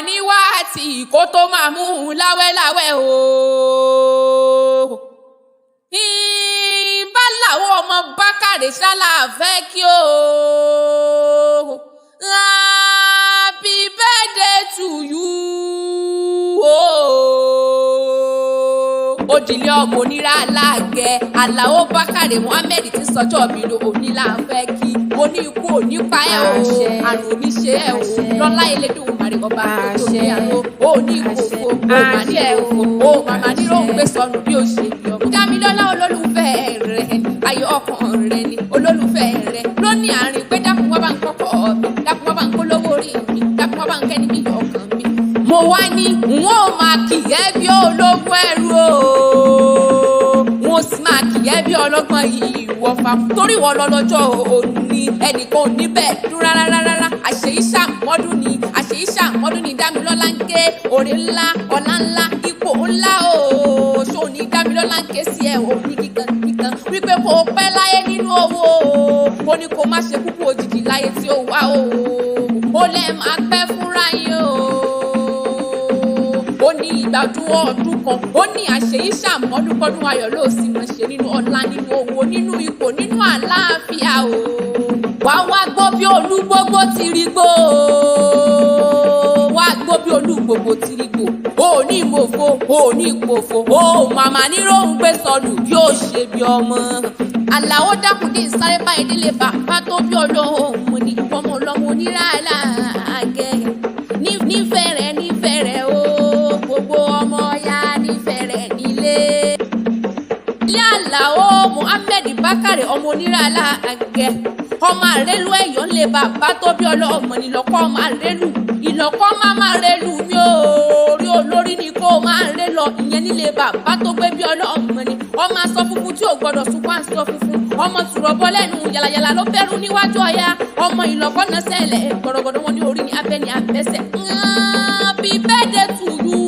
ní wáàtì kó tó máa mú un láwẹ́láwẹ́ o. Ìbálàwọ̀ ọmọ Bákàrè ṣálá fẹ́ kí o. Happy birthday to you o. Òdìlé ọmọ onírà aláàgẹ Àlàó Bákàrè Muhammed ti sọjọ́ mi lò òní là ń fẹ́ kí. Mo ní ikú òní pa ẹ́ o, àrùn òní ṣe ẹ́ o. Lọ́lá Elédùmarè ọba tó ní àrùn ò ní ìkòkò, ó mà ní ìkòkò, ó màmá ní ròǹgbé sọnù bí ó ṣe bí ọmọ. Dámilọ́lá olólùfẹ́ rẹ̀ ni, ayọ̀ ọkàn rẹ̀ ni, olólùfẹ́ rẹ̀ ló ní àárín pé dákun wá bá ń kọ́kọ́ mi, dákun wá bá ń kólówó orí mi, dákun wá bá ń kẹ́ni bí ọkàn mi. Mo wá ní n ó máa kì ẹ́ bí ológun ẹrú o, n ó sì máa kì ẹ́ bí ọlọ́gbọ́n ìwọ̀fà, torí wọ́n lọ lọ́jọ́ òní ẹnìkan ò ní bẹ́ẹ̀ dún rárá rárá. Àṣeyí ṣàmọ́dún ni, àṣeyí ṣàmọ́dún ni Dámilọ́lá ń ké oore ńlá, ọlá ńlá, ipò ńlá o. Ṣó ní Dámilọ́lá ń ké sí ẹ ò ní kíkan kíkan wípé kò pẹ́ láyé nínú owó o, ó ní kó má ṣe kúkú òjijì láyé tí ó wá o, ó lẹ́ máa pẹ́ fúnra yín o. Ó ní ìgbádùn ọdún kan, ó ní àṣeyí ṣàmọ́dúnkọ́dún ayọ̀ ló sì mọ̀ ṣe nínú ọlá, nínú owó, nínú ipò, nínú àlàáfíà o. Wá wá gbó bí olúgbógbó ti rí gbó, wá gbó bí olúgbògbò ti rí gbò. Ó ní ìmòfo, ó ní ìpòfo, ó màmá ní róhùn gbé sọnù bí ó ṣe bí ọmọ. Àlàó dákúndé sáré báyìí délé bàbá tó bí ọlọ́hún mo ní ìwọ́mọ ọlọ́mọ onírànlá àgẹ́ nífẹ̀ẹ́ rẹ̀, nífẹ̀ẹ́ rẹ̀ o, gbogbo ọmọ ya nífẹ̀ẹ́ rẹ̀ nílé. Ilé Àlàó Muhammed Bákàrè ọmọ onírànlá àgẹ́ ọmọ àrélù ẹ̀yọ́ lè bàbá tó bí ọlọ́mọ nílọ́kọ́ ọmọ àrélù ìlọ́kọ́ máa máa rélù mi ò rí olórí ni kó máa ré lọ ìyẹn nílé bàbá tó gbé bí ọlọ́mọ ni. Ọmọ aṣọ funfun tí ò gbọdọ̀ sunkún aṣọ funfun, ọmọ tùrọ̀bọ lẹ́nu yàlàyàlà ló bẹ̀rù níwájú ọya, ọmọ ìlọ́kọ́ náà sẹ́lẹ̀ gbọ̀rọ̀gbọ̀dọ̀ wọn ní orí ni abẹ́ ni abẹ́sẹ̀. Happy birthday to you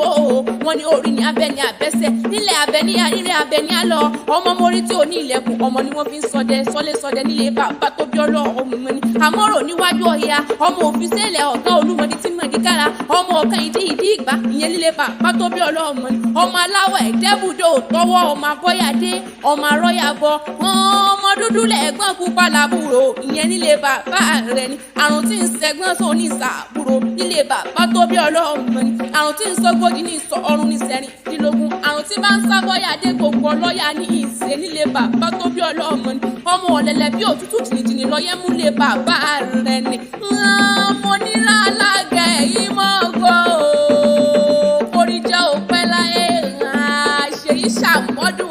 o. Wọn ní orí ni abẹ́ ni abẹ́sẹ̀ nílẹ̀ abẹ́ ní nílẹ̀ abẹ́ ní àlọ́ ọmọ mórí tí ò ní ilẹ̀kùn ọmọ ni wọ́n fi ń ṣọdẹ sọlé ṣọdẹ nílé bàbá tó bí ọlọ́mọ ni. Àmọ́rò níwájú ọya ọmọ òfin sẹ́lẹ̀ ọ̀gá olúmọdé tí mọ̀dí kára ọmọ ọ̀kan ìdí ìdí ìgbà ìyẹn nílé bàbá tó bí ọlọ́mọ ni. Ọmọ aláwọ̀ ẹ̀dẹ́bùdó tọwọ́ ọmọ abọ́yadé ọmọ arọ́yàbọ ọmọ dúdú lẹ́gbọ́n pupa làbúrò ìyẹn nílé bàbá rẹ̀ ni. Àrùn tí ń sẹ́gbọ́n sọ ní ìsàbúrò nílé bàbá tó bí ọlọ́mọ ni. Àrùn tí ń sọgbójì ní ìsọ ọrùn ní sẹ́rìndínlógún. Àrùn tí bá ń sábọ́yàdé gbogbo ọlọ́yà ní ìṣe nílé bàbá tó bí ọlọ́mọ ni. Ọmọ ọ̀lẹ̀lẹ̀ bí òtútù jìnnìjìnnì lọ́yẹ́ mú lé bàbá rẹ̀ ni. Mo nira alága ẹ̀yìn mọ́ gbọ́ o, kórìíjẹ́ òpẹ́ láyé àṣeyí ṣàmọ́dún.